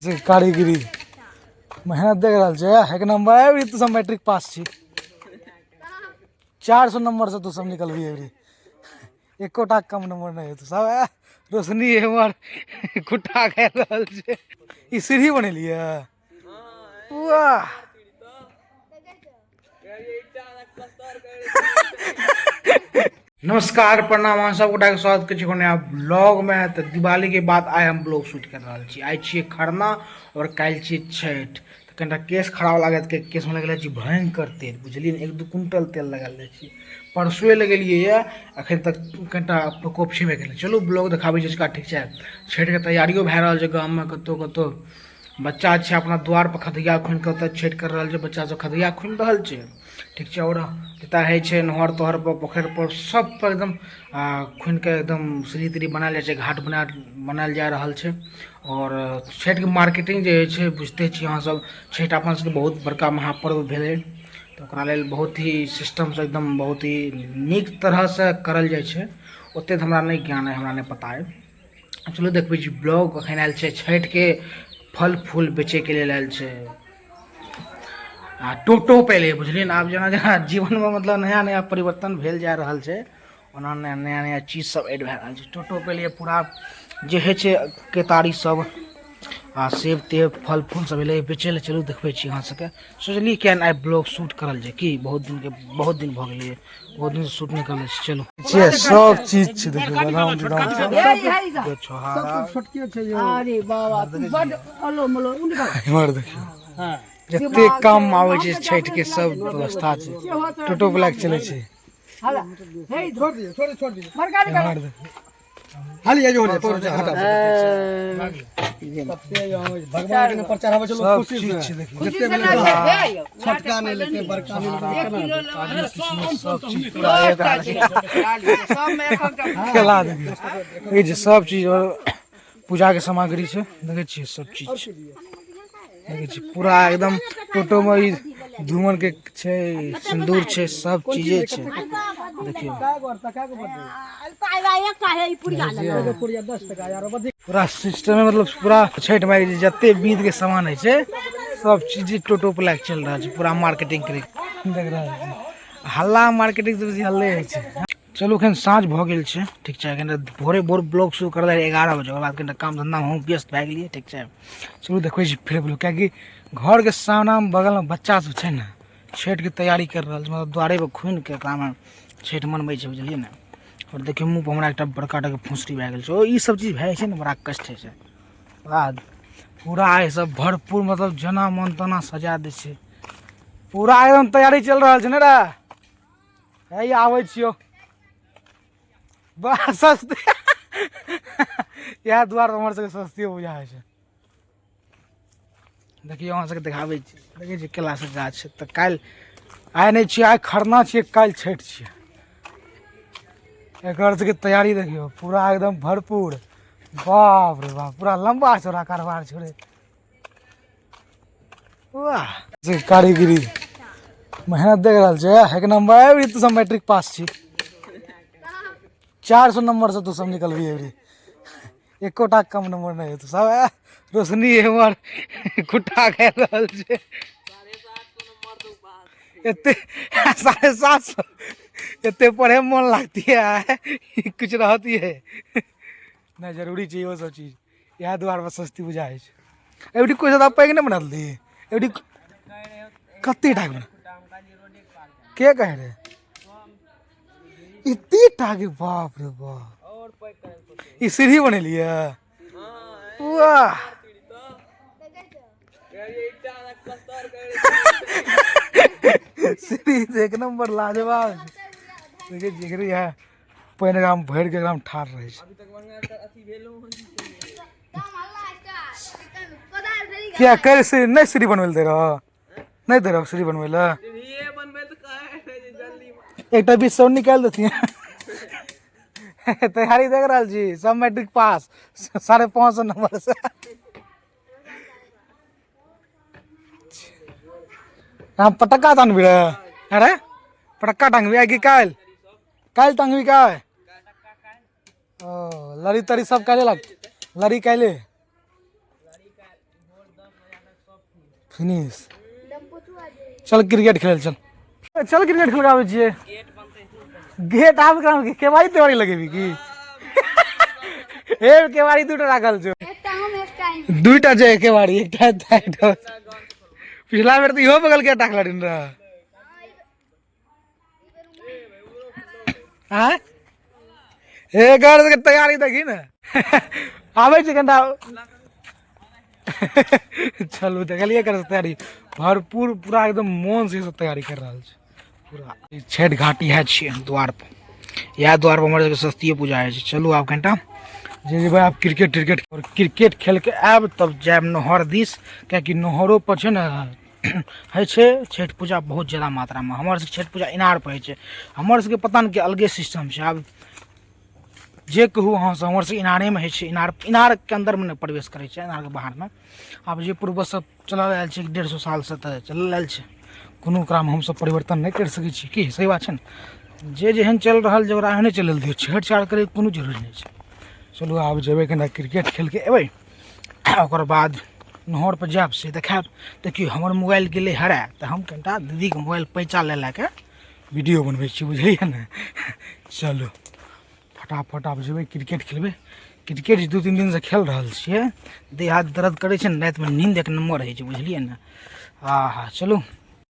से कारीगरी मेहनत देख रहल छै। एक नंबर अबरी तू सब मैट्रिक पास छी, 400 नंबर से तू सब निकलबी अबरी, एकोटा कम नंबर नहीं हेतौ। सब रोशनी हमर खुट्टा खा रहल छै। ई सीढ़ी बनेलियै, वाह। नमस्कार, प्रणाम, अहाँ सब गोटाके स्वागत करै छी नया ब्लॉगमे। तऽ दिवालीके बाद आइ हम ब्लॉग शूट कर रहल छी। आइ छियै खरना और काल्हि छियै छठि। तऽ कनिटा केश खराब लागत के केशमे लगेले छी भयंकर तेल, बुझलियै ने, 1-2 क्विंटल तेल लगायल जाइ छी। परसुए लगेलियै यऽ, एखन तक कनिटा प्रकोप छेबे केलै। चलू ब्लॉग देखाबै छी इसका, ठीक छै। छठिके तैयारियो भए रहल छै गाममे, कतहु कतहु बच्चा छै अपना द्वार पर खदैया खुनि कऽ ओतऽ छठि कर रहल छै। बच्चा सब खदैया खुनि रहल छै, ठीक छै। आओर जतऽ होइ छै नहर तहर पर, पोखरि पर, सब पर एकदम खुनि कऽ एकदम सीढ़ी तीढ़ी बनायल जाइ छै, घाट बनायल जा रहल छै। आओर छठिके मार्केटिंग जे होइ छै, बुझिते छी अहाँ सब, छठि अपन सबके बहुत बड़का महापर्व भेलै, तऽ ओकरा लेल बहुत ही सिस्टमसँ एकदम बहुत ही नीक तरहसँ करल जाइ छै। ओतेक हमरा नहि ज्ञान अइ, हमरा नहि पता अइ। चलू देखबै छी ब्लॉग। एखन आयल छै छठिके फल फूल बेचैके लेल आयल छै आ टोटो पहिले, बुझलियै ने। आब जेना जेना जीवनमे मतलब नया नया परिवर्तन भेल जा रहल छै, ओना नया नया नया चीज सब ऐड भए रहल छै। टोटो पहिले पूरा जे होइ छै केतारी सब आ सेब तेब फल फूल सब एलै बेचै लए। चलू देखबै छी अहाँ सबके। सोचलियै किया नहि आइ ब्लॉग शूट करल जाय कि बहुत दिनके, बहुत दिन भऽ गेलै, बहुत दिन शूट नहि करले छी। चलू छियै सब चीज छै, देखियौ बादाम तिदाम सब, छोहारा। अरे बाबा, तू बड अलो मलो उनका। इम्हर देखियौ जते काम आबै छै छठि के सब व्यवस्था छै। टोटो वाला के चलै छै। हाला हे, छोड़ दियो, छोड़ छोड़ दियो। बड़का निकाल। इम्हर देखियौ हाल ये जो हो पकड़ हटा भगवान के प्रचार हवे चलो सब खुशी चीज से छै देखियौ। जते खुशी से ना छै। छोटका नहीं लेते, बड़का नहीं लेते। सब चीज पूरा एक सब में एक एक केला देखियौ, देखै छियै सब चीज और पूजा के सामग्री छै। देखै छियै सब चीज छै, देखै छियै पूरा एकदम टोटो में ई धूमन के छै, सिन्दूर छै, सब चीजे छै। देखियौ पूरा सिस्टम मतलब पूरा छठि माई के जते विध के सामान होइ छै सब चीज टोटो पर लए के चलि रहल छै। पूरा मार्केटिंग करे देख रहल छै, हल्ला मार्केटिंग से बेसी हल्ले होइ छै। चलू एखन साँझ भऽ गेल छै, ठीक छै। एखन भोरे भोर ब्लॉग शुरू करले रहियै 11 बजे, ओकर बाद कनिटा काम धन्धामे हम व्यस्त भए गेलियै, ठीक छै। चलू देखबै छी फेर ब्लॉग, किएकि घरके सामनामे बगलमे बच्चा सब छै ने, छठिके तैयारी करि रहल छै, मतलब दुआरे पर खुनिके एकरामे छठि मनबै छै, बुझलियै ने। आओर देखियौ मुँह पर हमरा एकटा बड़का टाके फुंसरी भए गेल छै। ओ ई सब चीज भए जाइ छै ने, बड़ा कष्ट होइ छै। बाद पूरा ई सब भरपूर मतलब जेना मन तेना सजा दै छै, पूरा एकदम तैयारी चलि रहल छै ने रे। हे आबै छियौ, बड़ा सस्ते इएह दुआरे हमर सबके सस्ते बुझा होइ छै। देखियौ अहाँ सबके देखाबै छी, देखै छियै केला सब गाछ छै। तऽ काल्हि आइ नहि छियै, आइ खरना छियै, काल्हि छठि छियै। एकर सबके तैयारी देखियौ पूरा एकदम भरपूर। बाप रे बाप, पूरा लम्बा चौड़ा कारबार छै रे। वाह से कारीगरी मेहनत देख रहल छै। एक नंबर अबरी तू सब मैट्रिक पास छी, 400 नंबर से तू सब निकलबी अबरी, एकोटा कम नंबर नहीं हेतौ। सब रोशनी हमर खुट्टा खा रहल छै। एते 750 एते पढ़े में मन लगती है, कुछ रहती है नहीं, जरूरी छै इहो सब चीज। इएह दुआरे पर सस्ती बुझाइ छै। एबरी कोइ ज्यादा पैघ नहि बनल दी, एबरी कते टाके बना के कहे रे इतने टाके, बाप रे बाप। ई सीढ़ी बनेलियै, वाह। सीढ़ी एक नंबर लाजवाब। देखै छियै एकरे इएह पानि एकरामे भरि के एकरामे ठाढ़ रहै छै। किया कर सीढ़ी नहि सीढ़ी बनबै लए दै रह, नहि दै रह सीढ़ी बनबै लए। एकटा बीच सब निकालि देथिन। तैयारी देख रहल छी, सब मैट्रिक पास 550 नंबर से। हम पटक्का टांगबी रे, अरे पटक्का टांगबी आइ की काल्हि? काल्हि टांगबी काय? ओ लड़ी तड़ी सब काल्हि लग, लड़ी काल्हि। फिनिश। चल क्रिकेट खेल, चल चल क्रिकेट खेल। आबै छियै गेट आब केना केवाड़ी तेवाड़ी लगेबी की? हे, केवाड़ी दूटा राखल छौ। एकटा हम, एकटा ई। दुईटा छै केवाड़ी, एकटा एतऽ, एकटा पिछला बेर तऽ इहो बगल के टाकला दिन रह। आँय हे, घर के तैयारी देखी ने। आबै छै कनिटा, चलू। देखलियै एकर तैयारी भरपूर, पूरा एकदम मोन से ई सब तैयारी कर रहल छै पूरा। ई छठि घाट इएह छियै द्वार पर, इएह द्वार पर हमर सबके सस्तिये पूजा होइ छै। चलू, आब कनिटा जे जेबै आब क्रिकेट त्रिकेट और क्रिकेट खेल के आयब, तब जायब नहर दिस, कियाकि नहरो पर छै ने होइ छै छठि पूजा बहुत जादा मात्रामे। हमर सबके छठि पूजा इनार पर होइ छै। हमर सबके पता नहि कि अलगे सिस्टम छै। आब जे कहू अहाँ सब, हमर सबके इनारेमे होइ छै। इनार, इनारके अन्दरमे नहि प्रवेश करै छै, इनारके बाहरमे। आब जे पूर्वज सब चलल आयल छै 150 सालसँ, तऽ चलल आयल छै। कोनो ओकरामे हमसब परिवर्तन नहि करि सकै छी। की सही बात छै ने? जे जेहन चलि रहल छै, ओकरा ओहने चलै लए दियौ। छेड़छाड़ करैके कोनो जरूरी नहि छै। चलू, आब जेबै कनिटा क्रिकेट खेलके एबै, ओकर बाद नहर पर जायब, से देखायब। देखियौ, हमर मोबाइल गेलै हराय, तऽ हम कनिटा दीदीके मोबाइल पैसा लए लए कऽ वीडियो बनबै छी, बुझलियै ने? चलू, फटाफट आब जेबै, क्रिकेट खेलबै। क्रिकेट 2-3 दिनसँ खेल रहल छियै, देह हाथ दर्द करै छै ने, रातिमे नींद एक नम्बर होइ छै, बुझलियै ने? आ हा, चलू।